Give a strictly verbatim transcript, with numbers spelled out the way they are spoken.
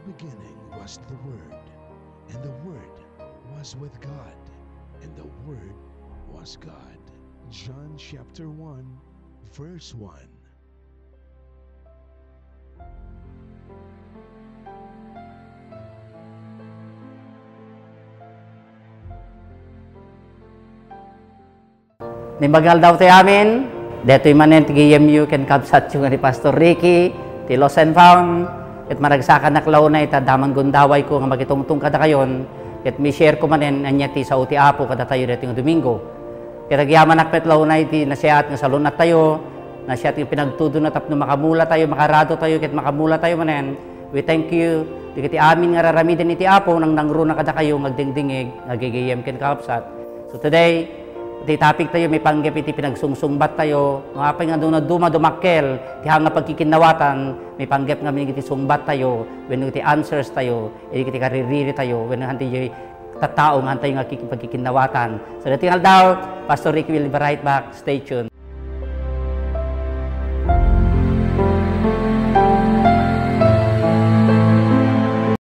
Beginning was the Word, and the Word was with God, and the Word was God. John chapter one, verse one. Ni magaldaw ti amin, detoy manen ti gayamyo ken kabsatyo nga ni Pastor Ricky, ti Lost and Found, ket maragsakanak la unay ta daman gundawayko nga makitungtong kadakayon, ket mi-share ko manen ania ti sao ti Apo kadatayo detoy nga Domingo. Ket agyamanak met la unay ti nasiat nga salun-attayo, nasiat nga pinagtudona tapno makamulatayo, makaradutayo, ket makamulatayo manen. We thank you, dagiti amin nga raramiden iti Apo, nangnangruna kadakayo nga agdingdingig, nga agigayam ken kakabsat. So today, ti topic tayo, maipanggep iti pinagsungsungbat tayo. No apay nga duma, duma dumakkel, ti hanga pagkikinnawatan, maipanggep ngamin iti sungbat tayo, wenno iti answers tayo, iti kaririri tayo, wenno hanti tattao nga hantayo nga kik-, pagkikinnawatan. So, dati nga aldaw, Pastor Ricky will be right back. Stay tuned.